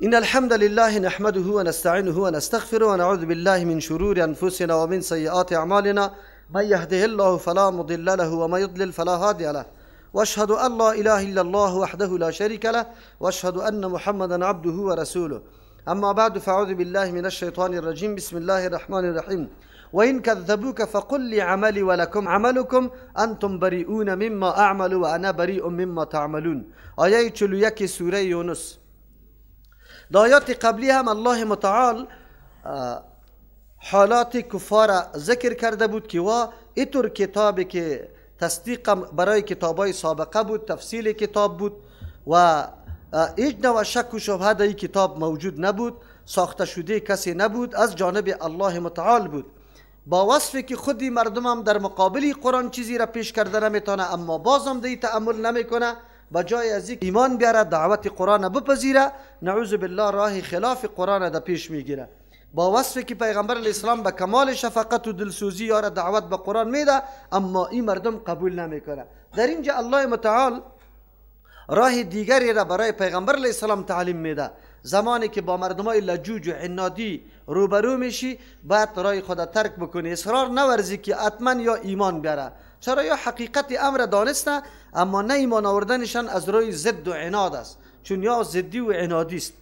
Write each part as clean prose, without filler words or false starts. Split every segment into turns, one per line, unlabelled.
إن الحمد لله نحمده ونستعينه ونستغفره ونعوذ بالله من شرور أنفسنا ومن سيئات أعمالنا، من يهده الله فلا مضل له ومن يضلل فلا هادي له، وأشهد أن لا إله إلا الله وحده لا شريك له، وأشهد أن محمدا عبده ورسوله. أما بعد، فأعوذ بالله من الشيطان الرجيم. بسم الله الرحمن الرحيم. وإن كذبوك فقل لي عملي ولكم عملكم أنتم بريئون مما أعمل وأنا بريء مما تعملون. آیه 41 سوره یونس. در آیات قبلی هم الله متعال حالات کفار ذکر کرده بود که وا اینطور کتابی که تصدیق برای کتابای سابقه بود، تفصیل کتاب بود و هیچ نوع شک و شبهه در این کتاب موجود نبود، ساخته شده کسی نبود، از جانب الله متعال بود. با وصفی که خودی مردم هم در مقابل قرآن چیزی را پیش کرده نمیتونه، اما بازم در تأمل نمیکنه، با جای از ایمان بیاره دعوت قرآن بپذیره، نعوذ بالله راه خلاف قرآن در پیش میگیره. با وصفی که پیغمبر الاسلام به کمال شفقت و دلسوزی یاره دعوت به قرآن میده، اما این مردم قبول نمیکنه. در اینجا الله متعال راه دیگری را برای پیغمبر علیه السلام تعلیم میده. زمانی که با مردمای لجوج و عنادی روبرو میشی، باید رای خود ترک بکنی، اصرار نورزی که حتما یا ایمان بیاره. چرا؟ یا حقیقت امر دانسته، اما نه ایمان آوردنشان از روی ضد و عناد است، چون یا ضدی و عنادی است.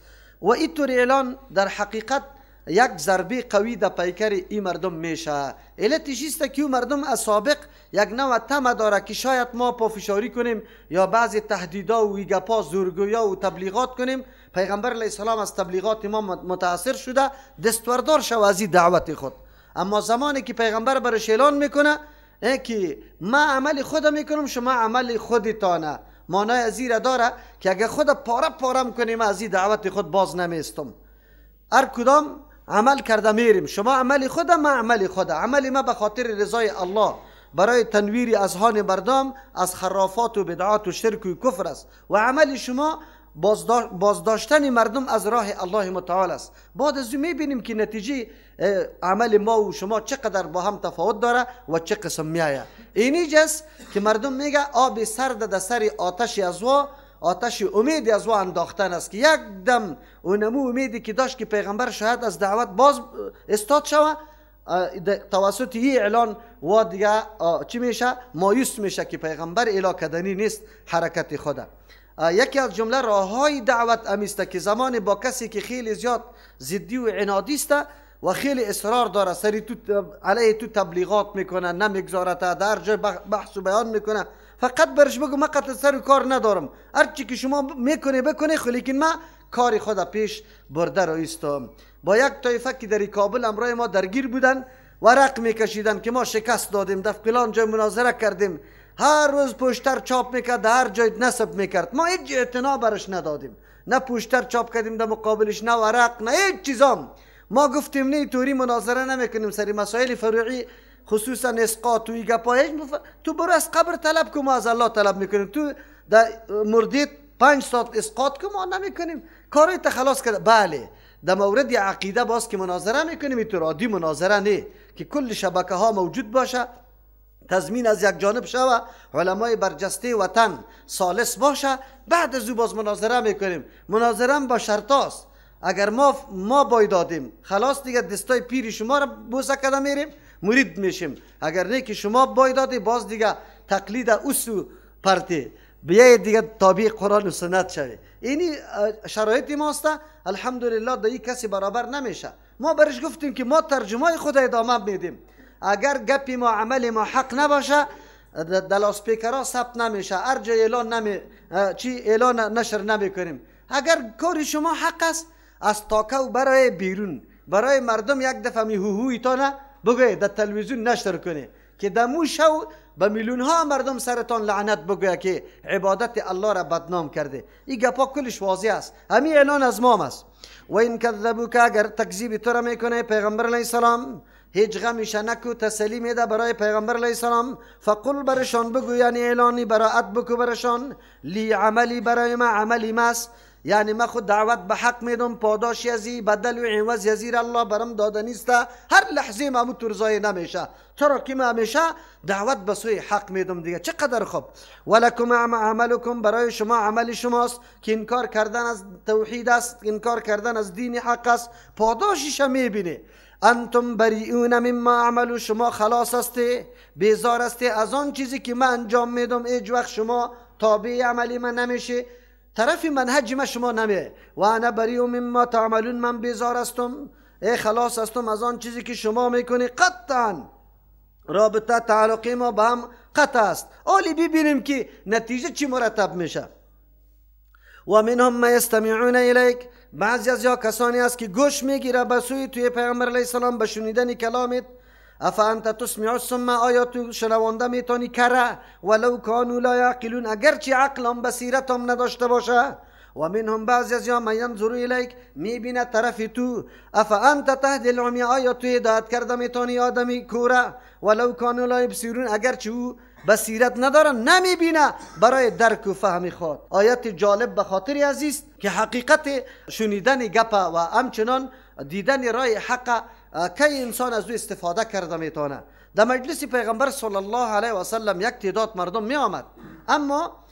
و اینطور اعلان در حقیقت یک ضربه قوی در پیکر این مردم میشه. علتش است که مردم از سابق یک نوع طمع داره که شاید ما پافشاری کنیم یا بعضی تهدیدا و گپا زورگویا و تبلیغات کنیم، پیغمبر علیه السلام از تبلیغات ما متاثر شده دستوردار شو از این دعوت خود. اما زمانی که پیغمبر برش اعلان میکنه که ما عمل خود میکنم، شما عمل خودتانه، معنای از این داره که اگه خود پاره پارم کنیم از این دعوت خود باز نمیستم. هر کدام عمل کرده میریم، شما عمل خود، ما عمل خود. عمل ما به خاطر رضای الله برای تنویر اذهان مردم از خرافات و بدعات و شرک و کفر است، و عمل شما بازداشتن مردم از راه الله متعال است. بعد از او میبینیم که نتیجه عمل ما و شما چقدر با هم تفاوت داره و چه قسم میآید. اینی جس که مردم میگه آب سرد در سر آتش ازوا، آتش امید از او انداختن است که یک دم اونمو امیدی که داشت که پیغمبر شاید از دعوت باز استاد شوه، توسط این اعلان و دیگه چی میشه؟ مایوس میشه که پیغمبر اعلا کردنی نیست حرکت خوده. یکی از جمله راه های دعوت امیسته که زمان با کسی که خیلی زیاد ضدی و عنادی است و خیلی اصرار داره، سری تو علیه تو تبلیغات میکنه، نمیگذاره در جای بحث و بیان میکنه، فقط برش بگو من قطع سر کار ندارم، هرچی که شما میکنه بکنه، لیکن من کار خود پیش برده رو ایستم. با یک طایفه که در کابل امرای ما درگیر بودن ورق میکشیدن که ما شکست دادیم، در فلان جای مناظره کردیم، هر روز پوشتر چاپ میکرد، هر جای نصب میکرد، ما هیچ اعتنا برش ندادیم، نه پوشتر چاپ کردیم در مقابلش، نه ورق، نه هیچ چیزام. ما گفتیم نه توری مناظره نمیکنیم سری مسائل فروعی، خصوصا اسقاط و گپا، تو برو از قبر طلب کن، ما از الله طلب میکنیم، تو در مردید 5 ساعت اسقاط کن، ما نمیکنیم، کاری تخلاص کرده. بله در مورد عقیده باز که مناظره میکنیم، اینطور عادی مناظره نه که کل شبکه ها موجود باشه، تضمین از یک جانب شوه، علمای برجسته وطن ثالث باشه، بعد از او باز مناظره میکنیم. مناظره با شرط است. اگر ما بای دادیم خلاص دیگه دستای پیر شما را بوسه کرده میریم مرید میشیم، اگر نه که شما بای دادی باز دیگه تقلید اوسو پرتی بیای دیگه تابع قرآن و سنت شوی. اینی شرایط ماست. الحمدلله در این کسی برابر نمیشه. ما برش گفتیم که ما ترجمه خود ادامه میدیم، اگر گپی ما عمل ما حق نباشه در لاسپیکرها ثبت نمیشه، هر جای اعلان نمی چی اعلان نشر نمیکنیم. اگر کار شما حق است از تاکه و برای بیرون برای مردم یک دفعه می هوهویتانه بگوی در تلویزیون نشر کنه که دمو شو به میلیون ها مردم سرتان لعنت بگویه که عبادت الله را بدنام کرده. این گپا کلش واضح است، همین اعلان از ما است. و این کذبوک، اگر تکذیب تو را میکنه پیغمبر علیه السلام، هیچ غمیش نکو، تسلی میده برای پیغمبر علیه السلام. فقل برشان بگو، یعنی اعلانی براعت بکو برشان، لی عملی، برای ما عملی ماست، یعنی من خود دعوت به حق میدم، پاداش ازی بدل و عوض ازی الله برم داده نیست، هر لحظه ما طور ضایع نمیشه، چرا که ما همیشه دعوت به سوی حق میدم دیگه. چقدر خوب. ولکم عملکم، برای شما عمل شماست که انکار کردن از توحید است، انکار کردن از دین حق است، پاداشش میبینه. انتم بریئون مما اعملوا، شما خلاص هستی، بیزار هستی از آن چیزی که من انجام میدم، هیچ وقت شما تابع عملی من نمیشه، طرف منهج ما شما نمیه. و انا بریء مما تعملون، من بیزار هستم، ای خلاص هستم از آن چیزی که شما میکنی. قطعا رابطه تعلقی ما به هم قطع است. آلی ببینیم که نتیجه چی مرتب میشه. و منهم ما یستمعون الیک، بعضی از یا کسانی است که گوش میگیره به سوی توی پیامبر علیه السلام به شنیدن کلامت. افانت تسمع الصم، آیا تو شنونده میتونی کره؟ ولو کانوا لا یعقلون، اگرچه عقلم بصیرتم نداشته باشه. و منهم بعضی از یا من ینظر الیک، میبینه طرف تو. افانت تهدی العمی، آیا تو هدایت کرده میتونی آدمی کوره؟ ولو کانوا لا یبصرون، اگرچه او بصیرت نداره نمیبینه برای درک و فهم خود. آیت جالب به خاطر عزیز که حقیقت شنیدن گپ و همچنان دیدن رای حق که انسان از او استفاده کرده میتونه. در مجلس پیغمبر صلی الله علیه و سلم یک تعداد مردم می آمد، اما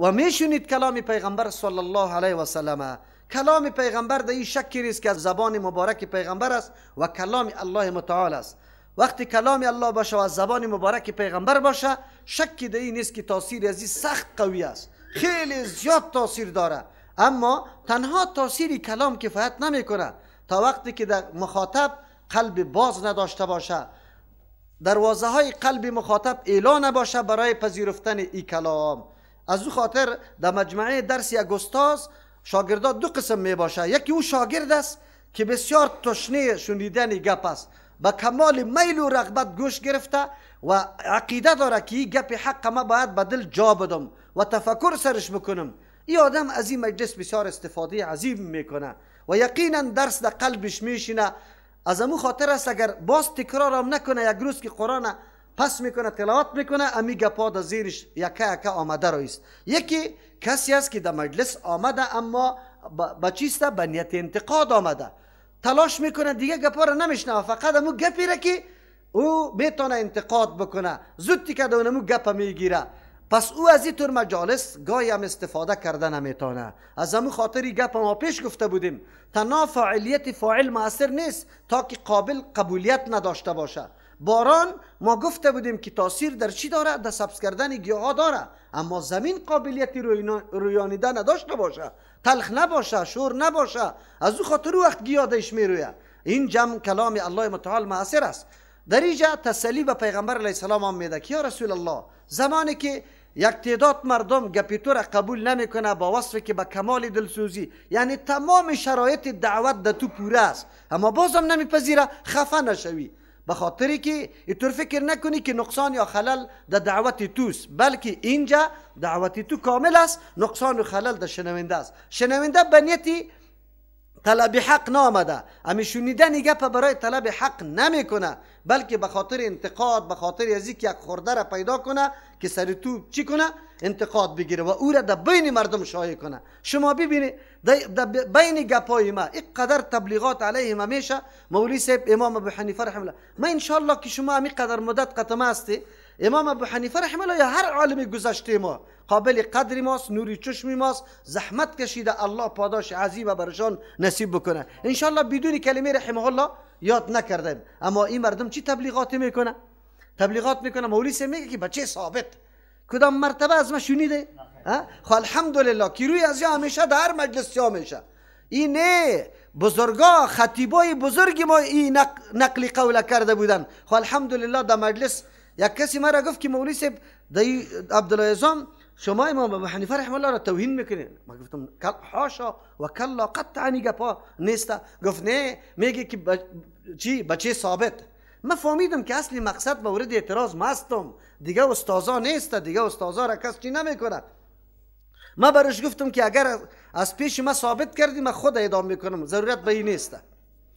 و میشنید کلام پیغمبر صلی الله علیه و سلم. کلام پیغمبر در این شکی نیست که از زبان مبارک پیغمبر است و کلام الله متعال است. وقتی کلام الله باشه و از زبان مبارک پیغمبر باشه، شکی در این نیست که تاثیر از این سخت قوی است، خیلی زیاد تاثیر داره. اما تنها تاثیر کلام کفایت نمیکنه تا وقتی که در مخاطب قلب باز نداشته باشه، دروازه های قلب مخاطب اعلان نباشه برای پذیرفتن ای کلام. از او خاطر در مجمعه درس یک استاد شاگردان دو قسم می باشه. یکی او شاگرد است که بسیار تشنه شنیدن گپ است، با کمال میل و رغبت گوش گرفته و عقیده داره که این گپ حق ما باید به دل جا بدم و تفکر سرش بکنم. این آدم از این مجلس بسیار استفاده عظیم میکنه و یقینا درس در قلبش میشینه. از امو خاطر است اگر باز تکرار هم نکنه، یک روز که قرآن پس میکنه تلاوت میکنه، امی گپا در زیرش یکه یکه آمده رایست. یکی کسی است که در مجلس آمده اما با چیست؟ به نیت انتقاد آمده، تلاش میکنه دیگه گپا رو نمیشنوه، فقط امو گپی را که او میتونه انتقاد بکنه زود تیکه اونمو گپ میگیره. پس او از این طور مجالس گاهی هم استفاده کرده نمیتونه. از همون خاطری گپ ما پیش گفته بودیم تنها فاعلیت فاعل مؤثر نیست تا که قابل قبولیت نداشته باشه. باران ما گفته بودیم که تاثیر در چی داره؟ در سبز کردن گیاها داره، اما زمین قابلیت رویانیده نداشته باشه، تلخ نباشه، شور نباشه، از او خاطر وقت گیاه دش میرویه. این جمع کلام الله متعال مؤثر است. در اینجا تسلی به پیغمبر علیه السلام هم میده که یا رسول الله، زمانی که یک تعداد مردم گپی تو را قبول نمیکنه با وصفی که به کمال دلسوزی، یعنی تمام شرایط دعوت در تو پوره است، اما بازم نمیپذیره، خفه نشوی، به خاطری که اینطور فکر نکنی که نقصان یا خلل در دعوت توست، بلکه اینجا دعوت تو کامل است، نقصان و خلل در شنونده است. شنونده به نیتی طلب حق نامده، امی شنیدن گپ برای طلب حق نمیکنه، بلکه به خاطر انتقاد، به خاطر از اینکه یک خورده را پیدا کنه که سر تو چی کنه؟ انتقاد بگیره و او را در بین مردم شایع کنه. شما ببینید در بین گپای ما اینقدر تبلیغات علیه ما میشه. مولوی صاحب امام ابو حنیفه رحمه الله، ما ان شاء الله که شما همی قدر مدت قطمه هستی، امام ابو حنیفه رحمه الله یا هر عالم گذشته ما قابل قدر ماست، نوری چشمی ماست، زحمت کشیده، الله پاداش عظیم برشان نصیب بکنه. ان شاء الله بدون کلمه رحمه الله یاد نکردیم. اما این مردم چی تبلیغات میکنه؟ تبلیغات میکنه. مولوی صاحب میگه که بچه ثابت کدام مرتبه از ما شنیده؟ خب الحمدلله که روی از یا همیشه در هر مجلس یا میشه. این نه بزرگا خطیبای بزرگ ما این نقل قول کرده بودن. خب الحمدلله در مجلس یک کسی مرا گفت که مولوی صاحب در عبدالله عزام شما امام ابو حنیفه رحمه الله را توهین میکنید. ما گفتم حاشا و کلا قطعا گپا نیست. گفت نه، میگه که چی بچه ثابت. من فهمیدم که اصلی مقصد مورد اعتراض ما هستم، دیگه استازا نیست، دیگه استازا را کس چی نمیکنه. ما برش گفتم که اگر از پیش ما ثابت کردی من خود اعدام میکنم، ضرورت به این نیست.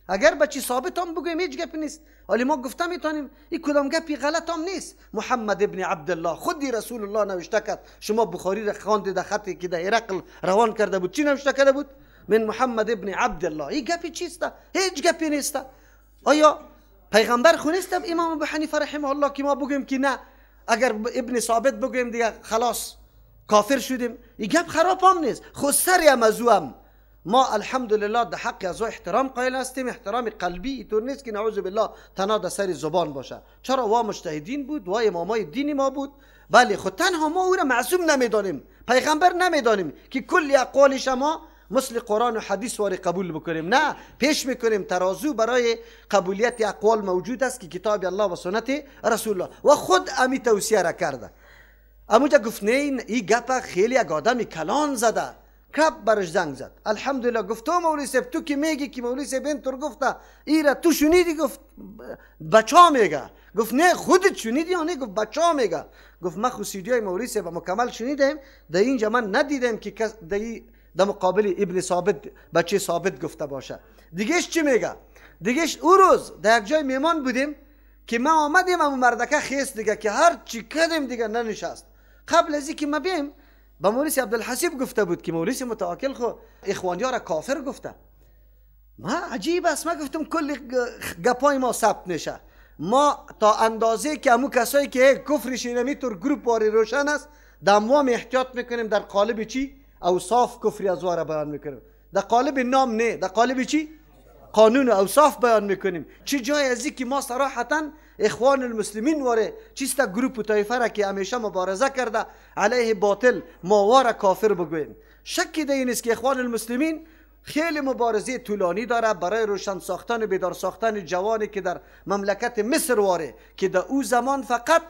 اگر بچی ثابت هم بگویم هیچ گپی نیست. ولی ما گفته میتونیم این کدام گپی غلط هم نیست. محمد ابن عبدالله خودی رسول الله نوشته کرد. شما بخاری را خواندید، در خطی که در هرقل روان کرده بود چی نوشته کرده بود؟ من محمد ابن عبدالله. این گپی چیست؟ هیچ گپی نیست. آیا پیغمبر خو نیست امام ابو حنیفه رحمه الله که ما بگویم که نه اگر ابن ثابت بگویم دیگه خلاص کافر شدیم؟ این گپ خراب هم نیست. خو سری هم از هم ما الحمدلله در حق از او احترام قائل هستیم، احترام قلبی. اینطور نیست که نعوذ بالله تنها در سر زبان باشه. چرا؟ وا مجتهدین بود، وا امامای دین ما بود. بله، خود تنها ما او را معصوم نمیدانیم، پیغمبر نمیدانیم که کل اقوال شما مثل قرآن و حدیث واری قبول بکنیم. نه، پیش میکنیم ترازو برای قبولیت اقوال موجود است که کتاب الله و سنت رسول الله. و خود امی توصیه را کرده. اموجا گفت نه این گپ خیلی یک آدم کلان زده. کپ برش زنگ زد. الحمدلله گفت تو مولوی صاحب، تو که میگی که مولوی صاحب اینطور گفته، ایرا تو شنیدی؟ گفت بچا میگه. گفت نه خودت شنیدی یا نه؟ گفت بچا میگه. گفت من خو سیدی های مولوی صاحب مکمل شنیدم، در اینجا من ندیدم که کس در مقابل ابن ثابت بچه ثابت گفته باشه. دیگهش چی میگه؟ دیگهش او روز در یک جای میمان بودیم که ما آمدیم، امو مردکه خیست دیگه که هر چی کردیم دیگه ننشست. قبل از اینکه ما بیم با مولوی عبدالحسیب گفته بود که مولوی متوکل خو اخوانیا را کافر گفته. ما عجیب است، ما گفتم کل گپای ما ثبت نشه. ما تا اندازه که امو کسایی که کفرش اینمی طور گروپ واری روشن است، دموام احتیاط میکنیم در قالب چی؟ اوصاف کفری از واره بیان میکنیم. در قالب نام نه، در قالب چی؟ قانون و اوصاف بیان میکنیم. چه جای از که ما صراحتا اخوان المسلمین واره چیست گروپ و طایفه را که همیشه مبارزه کرده علیه باطل ما واره کافر بگوییم. شکی در این است که اخوان المسلمین خیلی مبارزه طولانی داره برای روشن ساختن و بیدار ساختن جوانی که در مملکت مصر واره که در او زمان فقط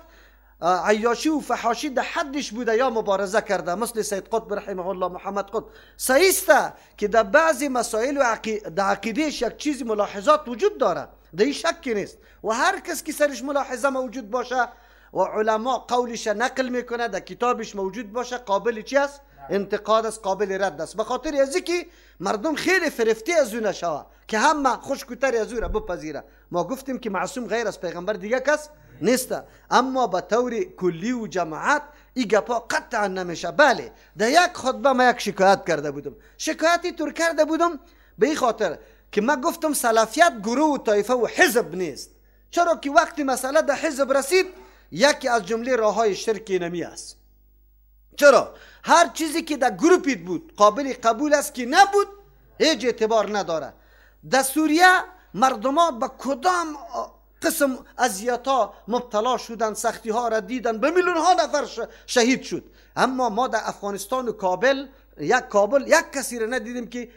عیاشی و فحاشی در حدش بوده یا مبارزه کرده، مثل سید قطب رحمه الله، محمد قطب. صحیح است که در بعضی مسائل و در عقیدهش یک چیز ملاحظات وجود داره، در این شکی نیست. و هر کس که سرش ملاحظه موجود باشه و علما قولش نقل میکنه، در کتابش موجود باشه، قابل چی است؟ انتقاد است، قابل رد است. به خاطر از اینکه مردم خیلی فرفتی از او نشوه که همه خشکتر از او را بپذیره. ما گفتیم که معصوم غیر از پیغمبر دیگه کس نیست، اما به طور کلی و جماعت این گپا قطعا نمیشه. بله، در یک خطبه ما یک شکایت کرده بودم، شکایتی طور کرده بودم به این خاطر که ما گفتم سلفیت گروه و طایفه و حزب نیست. چرا که وقتی مسئله در حزب رسید یکی از جمله راه های شرک نمی است. چرا؟ هر چیزی که در گروپیت بود قابل قبول است که نبود هیچ اعتبار نداره. در سوریه مردمات به کدام قسم اذیت‌ها مبتلا شدن، سختی ها را دیدن، به میلیون ها نفر شهید شد. اما ما در افغانستان و کابل یک کسی را ندیدیم که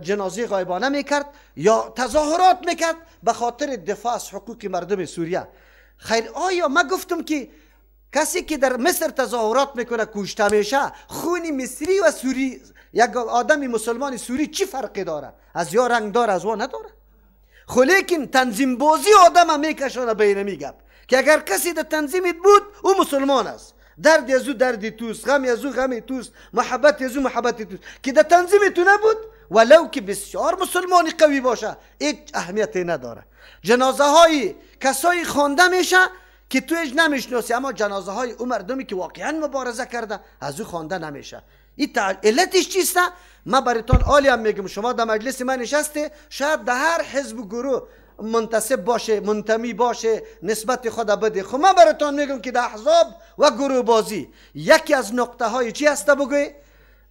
جنازه غایبانه میکرد یا تظاهرات میکرد به خاطر دفاع از حقوق مردم سوریه. خیر، آیا ما گفتم که کسی که در مصر تظاهرات میکنه کشته میشه، خون مصری و سوری، یک آدم مسلمان سوری چی فرقی داره؟ از یا رنگ داره از وا نداره. خو لیکن تنظیم بازی آدم میکشانه بین میگپ که اگر کسی در تنظیمت بود او مسلمان است، درد از او درد توست، غم از او غم توست، محبت از او محبت توست. که در تنظیم تو نبود ولو که بسیار مسلمانی قوی باشه هیچ اهمیتی نداره. جنازه های کسایی خوانده میشه که تو هیچ نمیشناسی، اما جنازه های او مردمی که واقعا مبارزه کرده از او خوانده نمیشه. این علتش چیست؟ من براتون عالی هم میگم، شما در مجلس من نشسته، شاید در هر حزب و گروه منتسب باشه، منتمی باشه، نسبت خود بده. خب من براتون میگم که در احزاب و گروه بازی یکی از نقطه های چی هست بگوی؟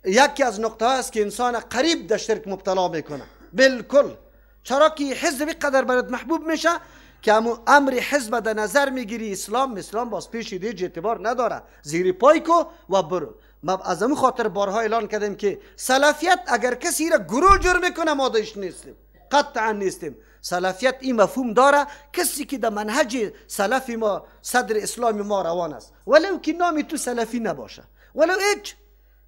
یکی از نقطه ها است که انسان قریب در شرک مبتلا میکنه بالکل. چرا که حزب قدر برات محبوب میشه که امر حزب در نظر میگیری، اسلام باز پیش دیگه اعتبار نداره، زیر پای کو و برو. ما از همون خاطر بارها اعلان کردیم که سلفیت اگر کسی را گروه جور میکنه ما داشت نیستیم، قطعا نیستیم. سلفیت این مفهوم داره کسی که در منهج سلف ما صدر اسلام ما روان است، ولو که نام تو سلفی نباشه، ولو هیچ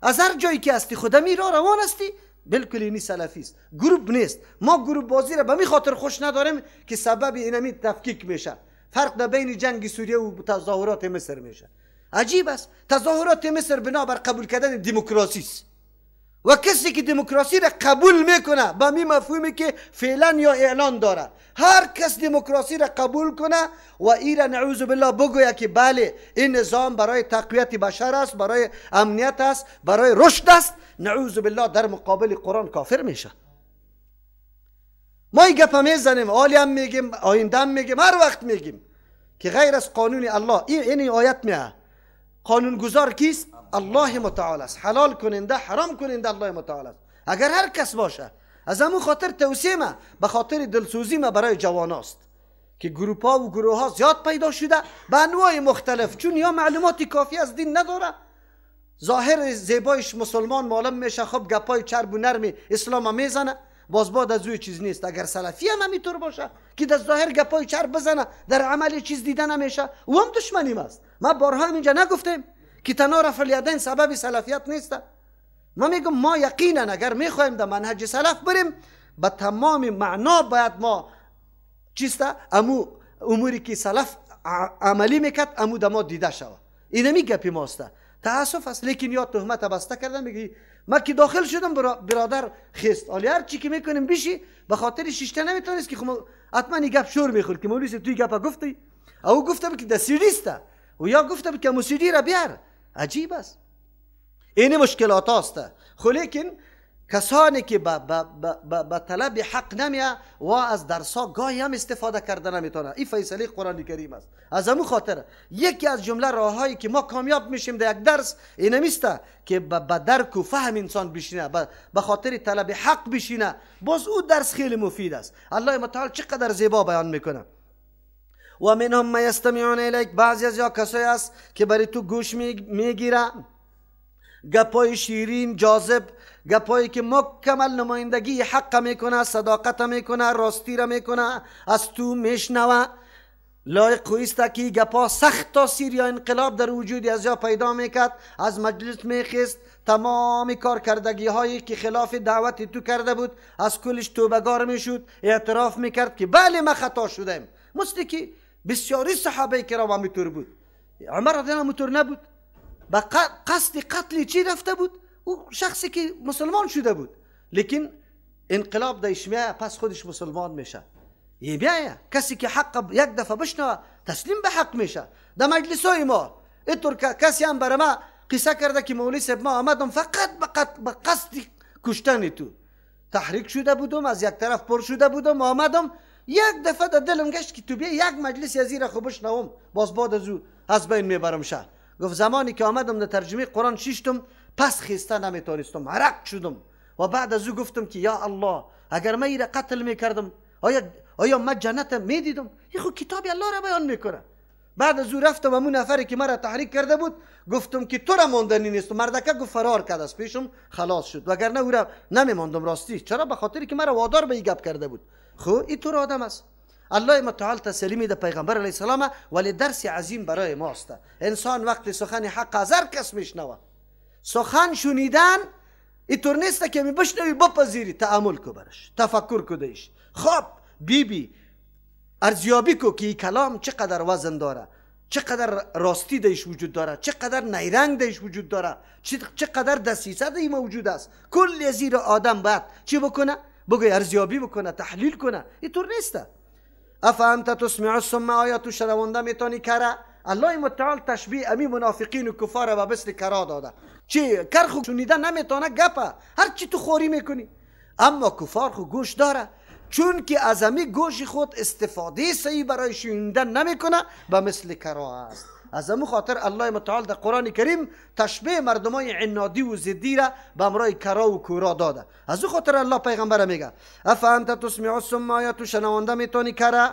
از هر جایی که هستی خودمی را روان هستی، بالکل اینی سلفی است، گروپ نیست. ما گروپ بازی را به می خاطر خوش نداریم که سبب اینمی تفکیک میشه، فرق در بین جنگ سوریه و تظاهرات مصر میشه. عجیب است، تظاهرات مصر بنابر قبول کردن دموکراسی است. و کسی که دموکراسی را قبول میکنه با می مفهومی که فعلا یا اعلان داره، هر کس دموکراسی را قبول کنه و ایرا نعوذ بالله بگوید که بله این نظام برای تقویت بشر است، برای امنیت است، برای رشد است، نعوذ بالله در مقابل قرآن کافر میشه. ما این گپ میزنیم، حالی هم میگیم، آینده هم میگیم، هر وقت میگیم که غیر از قانون الله، این آیت میه، قانونگذار کیست؟ الله متعال است. حلال کننده حرام کننده الله متعال است. اگر هر کس باشه، از همون خاطر توصیه ما به خاطر دلسوزی ما برای جوان است که گروپ ها و گروه ها زیاد پیدا شده به انواع مختلف، چون یا معلومات کافی از دین نداره، ظاهر زیبایش مسلمان معلوم میشه، خب گپای چرب و نرم اسلام میزنه، باز بعد از اوی چیز نیست. اگر سلفی هم همینطور باشه که در ظاهر گپای چرب بزنه، در عمل چیز دیده نمیشه، او هم دشمنیم است. ما بارها هم اینجا نگفتیم که تنها رفع الیدین سبب سلفیت نیست. ما میگم ما یقینا اگر میخوایم در منهج سلف بریم، به تمام معنا باید ما چیست امو اموری که سلف عملی میکرد امو در ما دیده شود. اینمی گپی ماست. تاسف است، لیکن یا تهمت بسته کردن، میگی ما که داخل شدم برادر خست، حالا هر چی که میکنیم بشی به خاطر شیشته نمیتونست که خب حتما این گپ شور میخورد که مولوی توی گپ گفتی، او گفته بود که در سیدی و یا گفته بود که موسیقی را بیار. عجیب است. این مشکلات است. خو لیکن کسانی که به طلب حق نمیه و از درسا گاهی هم استفاده کرده نمیتونه. این فیصله قرآن کریم است. از همون خاطر یکی از جمله راههایی که ما کامیاب میشیم در یک درس اینمیست که به درک و فهم انسان بشینه، به خاطر طلب حق بشینه، باز او درس خیلی مفید است. الله متعال چقدر زیبا بیان میکنه. و منهم ما یستمعون الیک، بعضی از یا کسایی است که برای تو گوش میگیره، گپای شیرین جاذب، گپایی که مکمل نمایندگی حق میکنه، صداقت میکنه، راستی را میکنه، از تو میشنوه. لایق خویست که گپا سخت تاثیر یا انقلاب در وجود از یا پیدا میکرد، از مجلس میخست، تمام کارکردگی هایی که خلاف دعوت تو کرده بود از کلش توبهگار میشد، اعتراف میکرد که بله ما خطا شدیم. مثل که بسیاری صحابه کرام همینطور بود. عمر رضی الله همینطور نبود، به قصد قتل چی رفته بود؟ او شخصی که مسلمان شده بود، لیکن انقلاب دیش میایه، پس خودش مسلمان میشه. یه میایه کسی که حق یک دفعه بشنوه تسلیم به حق میشه. در مجلس های ما اینطور کسی هم برای ما قصه کرده که مولوی صاحب ما آمدم فقط به قصد کشتن تو، تحریک شده بودم، از یک طرف پر شده بودم، آمدم یک دفعه در دلم گشت که تو بیا یک مجلس از این را خوب بشنوم، باز بعد از او از بین میبرم شه. گفت زمانی که آمدم در ترجمه قرآن شیشتم، پس خیسته نمیتونستم، عرق شدم و بعد از او گفتم که یا الله اگر من این را قتل میکردم آیا من جنت میدیدم؟ این خود کتاب الله را بیان میکنه. بعد از او رفتم همون نفری که مرا تحریک کرده بود گفتم که تو را ماندنی نیست. مردکه گفت فرار کرد از پیشم، خلاص شد، وگرنه او را نمیماندم راستی. چرا؟ به خاطری که مرا وادار به این گپ کرده بود. خب این طور آدم است. الله متعال تسلی میده پیغمبر علیه السلام، ولی درس عظیم برای ماست. انسان وقتی سخن حق از هر کس میشنوه، سخن شنیدن اینطور نیست که می بشنوی بپذیری، تأمل کو برش، تفکر کو دیش، خب بی بی ارزیابی کو که این کلام چقدر وزن داره، چقدر راستی دیش وجود داره، چقدر نیرنگ دیش وجود داره، چقدر دسیسه دی موجود است. کل زیر آدم باید چی بکنه؟ بگه ارزیابی بکنه، تحلیل کنه. اینطور نیست. افانت تسمع الصم، آیا تو شنونده میتونی کره؟ الله متعال تشبیه امی منافقین و کفار به مثل کرا داده. چی کر خو شنیده نمیتونه گپه، هر چی تو خوری میکنی. اما کفار خو گوش داره، چون که از امی گوش خود استفاده صحیح برای شنیدن نمیکنه، به مثل کرا است. از امو خاطر الله متعال در قرآن کریم تشبیه مردمای عنادی و ضدی را به امرای کرا و کورا داده. از او خاطر الله پیغمبر میگه افانت تسمع الصم، آیا تو شنونده میتونی کرا؟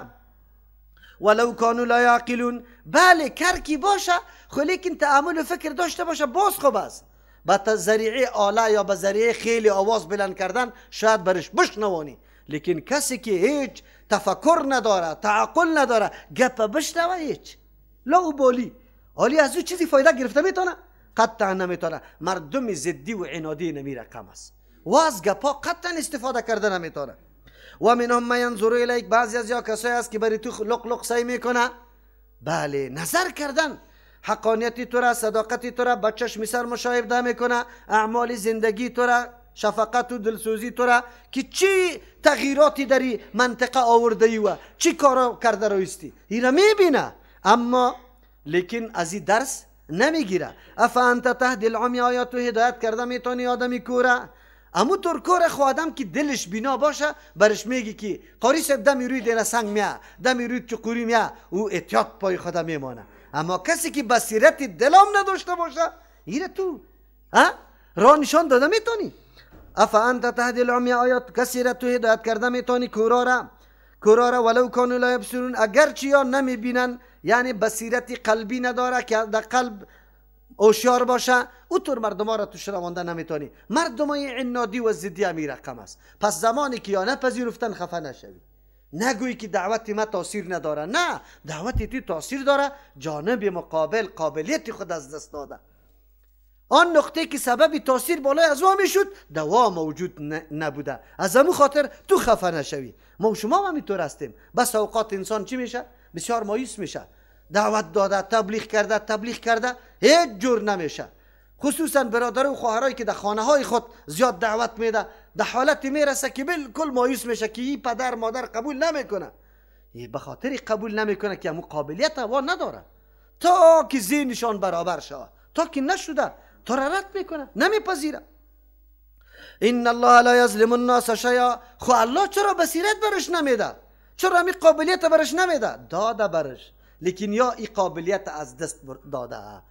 ولو کانوا لا یعقلون. بله کر کی باشه خو لیکن تأمل و فکر داشته باشه باز خوب است. با ذریعه آله یا به ذریعه خیلی آواز بلند کردن شاید برش بشنوانی، لیکن کسی که هیچ تفکر نداره، تعقل نداره، گپ بشنوه هیچ لا بالی، حالی از او چیزی فایده گرفته میتونه؟ قطعا نمیتونه. مردم ضدی و عنادی نمی رقم است و از گپا قطعا استفاده کرده نمیتونه. و منهم من ینظر الیک، بعضی از یا کسایی است که برای تو لق لق سعی میکنه. بله نظر کردن، حقانیت تو را، صداقت تو را با چشم سر مشاهده میکنه، اعمال زندگی تو را، شفقت و دلسوزی تو را که چی تغییراتی در این منطقه آورده ای و چی کارا کرده رویستی، این را میبینه، اما لیکن از این درس نمیگیره. افانت تهدی العمی، آیا تو هدایت کرده میتونی آدمی کوره؟ امو طور کوره خو آدم که دلش بینا باشه برش میگی که قاری صاحب دمی روی دینه سنگ میه، دمی روی چقوری میه، او احتیاط پای خدا میمانه. اما کسی که بصیرت دلام نداشته باشه ایره تو راه نشان داده میتونی. افانت تهدی العمی، آیا کسی را تو هدایت کرده میتونی کورا را؟ ولو کانوا لا یبصرون، اگرچه یا نمیبینن، یعنی بصیرت قلبی نداره که در قلب هوشیار باشه، او طور مردم ها را تو شنوانده نمیتونی. مردم های عنادی و ضدی همی رقم است. پس زمانی که یا نپذیرفتن خفه نشوی، نگویی که دعوت ما تاثیر نداره. نه، دعوت تو تاثیر داره، جانب مقابل قابلیت خود از دست داده. آن نقطه که سبب تاثیر بالای از او میشد دوا موجود نبوده، از همون خاطر تو خفه نشوی. ما و شما هم همینطور هستیم. بس اوقات انسان چی میشه؟ بسیار مایوس میشه. دعوت داده، تبلیغ کرده، تبلیغ کرده، هیچ جور نمیشه. خصوصا برادر و خواهرایی که در خانه های خود زیاد دعوت میده، در حالت میرسه که بالکل مایوس میشه که این پدر مادر قبول نمیکنه. به خاطر قبول نمیکنه که همون قابلیت وا نداره تا که ذهنشان برابر شود، تا که نشده تا را رد میکنه، نمیپذیره. ان الله لا یظلم الناس شیئا. خو الله چرا بصیرت برش نمیده؟ چرا همی قابلیت برش نمیده؟ داده برش، لیکن یا این قابلیت از دست داده.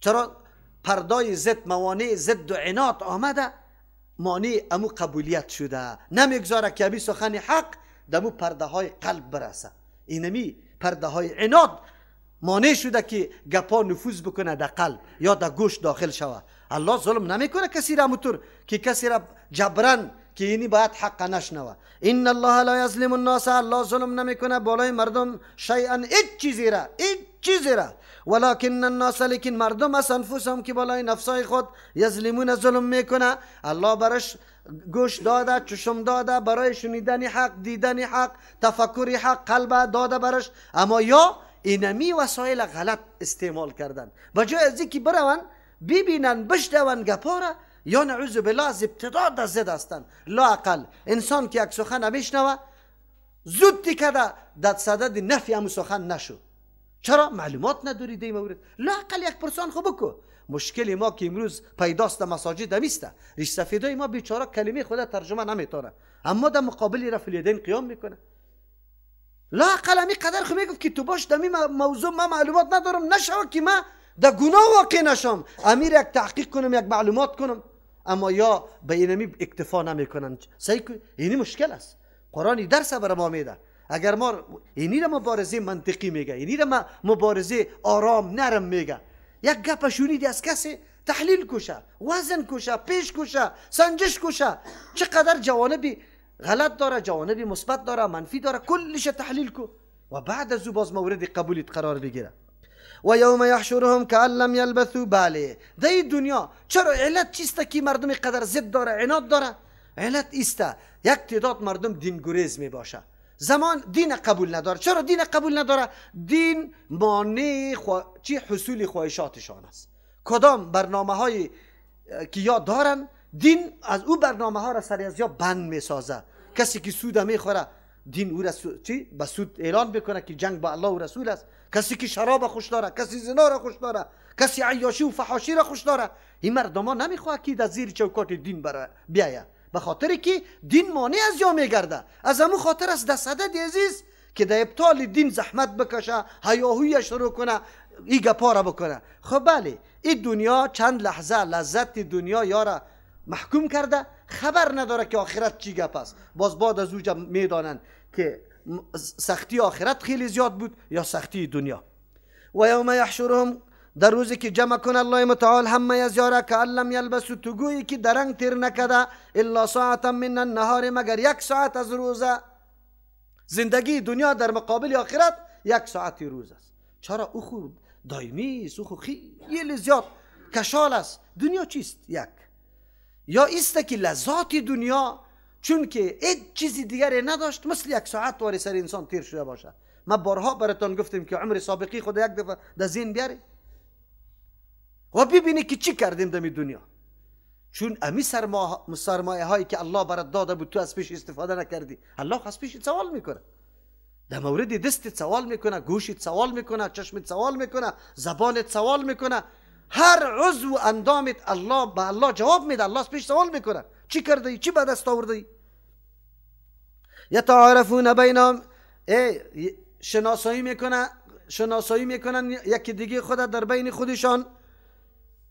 چرا پردای ضد، موانع ضد و عناد آمده، مانع امو قبولیت شده، نمیگذاره که امی سخن حق دمو پرده های قلب برسه. اینمی پرده های عناد مانع شده که گپا نفوذ بکنه در قلب یا در گوش داخل شوه. الله ظلم نمیکنه کسی را موتور که کسی را جبران که اینی باید حق نشنوه. ان الله لا یظلم الناس، الله ظلم نمیکنه بالای مردم شیئا، هیچ چیزی را، هیچ چیزی را. ولکن الناس، لیکن مردم از انفسهم که بالای نفسای خود یظلمون ظلم میکنه. الله برش گوش داده، چشم داده برای شنیدن حق، دیدن حق، تفکر حق، قلب داده برش، اما یا اینمی وسایل غلط استعمال کردن. بجای از اینکه برون ببینن بشنون گپا را، یا نعوذ بالله از ابتدا در ضد هستند. لااقل انسان که یک سخن میشنوه زود تکده در صدد نفی همون سخن نشو. چرا؟ معلومات نداری دی مورد. لااقل یک پرسان خو بکو. مشکل ما که امروز پیداست در مساجد همیسته، ریش سفیدای ما بیچاره کلمه خدا ترجمه نمیتونه، اما در مقابل رفع الیدین قیام میکنه. لااقل همی قدر خو میگفت که تو باش در موضوع ما معلومات ندارم، نشوه که ما در گناه واقع نشم، امیر یک تحقیق کنم، یک معلومات کنم. اما یا به اینمی اکتفا نمیکنن. صحیح، اینی مشکل است. قرآن درس برای ما میده. اگر ما اینی را مبارزه منطقی میگه، اینی را مبارزه آرام نرم میگه. یک گپ شنیدی از کسی تحلیل کوشه، وزن کوشه، پیش کوشه، سنجش کوشه، چقدر جوانبی غلط داره، جوانبی مثبت داره، منفی داره، کلش تحلیل کو و بعد از او باز مورد قبولیت قرار بگیره. و یوم یحشرهم کأن لم یلبثوا. بله، در این دنیا چرا علت چیست که مردم قدر ضد داره، عناد داره؟ علت ایسته یک تعداد مردم دین گریز می باشه، زمان دین قبول نداره. چرا دین قبول نداره؟ دین مانع چی حصول خواهشاتشان است. کدام برنامه های که یا دارن، دین از او برنامه ها را سر از یا بند می سازه. کسی که سود میخوره دین او را چی به سود اعلان بکنه که جنگ با الله و رسول است. کسی که شراب خوش داره، کسی زنا را خوش داره، کسی عیاشی و فحاشی را خوش داره، این مردم ها نمیخواه که در زیر چوکات دین بیایه، به خاطر که دین مانع از یا میگرده. از همون خاطر است در صدد عزیز که در ابطال دین زحمت بکشه، هیاهوی شروع کنه، این گپا را بکنه. خب بله، این دنیا چند لحظه لذت دنیا یارا محکوم کرده، خبر نداره که آخرت چی گپ است. باز بعد از اوجا میدانند که سختی آخرت خیلی زیاد بود یا سختی دنیا. و یوم یحشرهم، در روزی که جمع کن الله متعال همه از یاره که لم یلبسوا، تو گویی که درنگ تیر نکده، الا ساعتا من النهار، مگر یک ساعت از روزه. زندگی دنیا در مقابل آخرت یک ساعت روز است. چرا؟ او خود دایمی است، او خود خیلی زیاد کشال است. دنیا چیست؟ یک یا ایست که لذات دنیا، چون که هیچ چیزی دیگری نداشت، مثل یک ساعت واری سر انسان تیر شده باشه. ما بارها براتون گفتیم که عمر سابقی خود یک دفعه در ذهن بیاری. و ببینی که چی کردیم در دنیا. چون امی سرمایه هایی که الله برات داده بود تو از پیش استفاده نکردی، الله از پیش سوال میکنه. در مورد دست سوال میکنه، گوشت سوال میکنه، چشمت سوال میکنه، زبانت سوال میکنه، هر عضو و اندامت الله به الله جواب میده. الله از پیش سوال میکنه چی کردی، چی به دست آوردی. یتعارفون بینهم، شناسایی میکنه، شناسایی میکنن یکی دیگه خود در بین خودشان.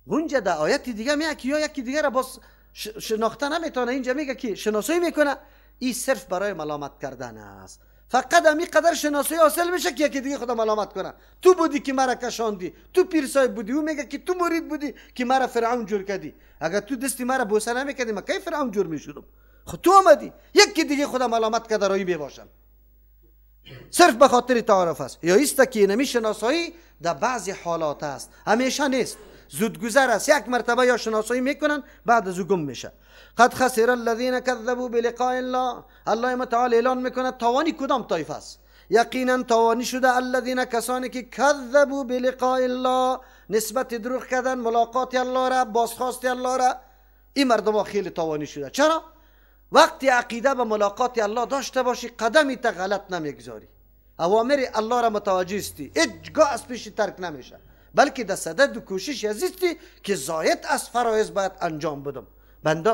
اونجا در آیت دیگه میگه که یا یکی دیگه را باز شناخته نمیتونه، اینجا میگه که شناسایی میکنه. این صرف برای ملامت کردن است. فقط همی قدر شناسایی حاصل میشه که یکی دیگه خود ملامت کنه. تو بودی که مرا کشاندی، تو پیر صاحب بودی. او میگه که تو مرید بودی که مرا فرعون جور کردی. اگر تو دستی مرا بوسه نمیکردی من کی فرعون جور میشدم؟ خود تو آمدی. یکی دیگه خود ملامت کرده رایی میباشم. صرف به خاطر تعارف است. یا ایست که اینمی شناسایی در بعضی حالات است، همیشه نیست، زودگذر است. یک مرتبه یا شناسایی میکنن بعد از او گم میشه. قد خسر الذین کذبوا بلقاء الله، الله متعال اعلان میکنه تاوانی کدام طایفه است. یقینا تاوانی شده الذین، کسانی که کذبوا بلقاء الله، نسبت دروغ کردن ملاقات الله را، بازخواست الله را. این مردم ها خیلی تاوانی شده. چرا؟ وقتی عقیده به ملاقات الله داشته باشی قدمی تا غلط نمیگذاری، اوامر الله را متوجه استی، هیچگاه از پیش ترک نمیشه، بلکه در صدد و کوشش ازیستی که زاید از فرایض باید انجام بدم.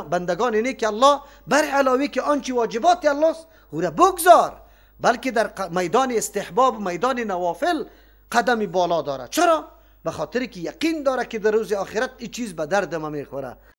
بندگان اینه که الله بر علاوه که آنچه واجبات الله است او را بگذار، بلکه در میدان استحباب و میدان نوافل قدمی بالا داره. چرا؟ به خاطر که یقین داره که در روز آخرت این چیز به درد ما میخوره.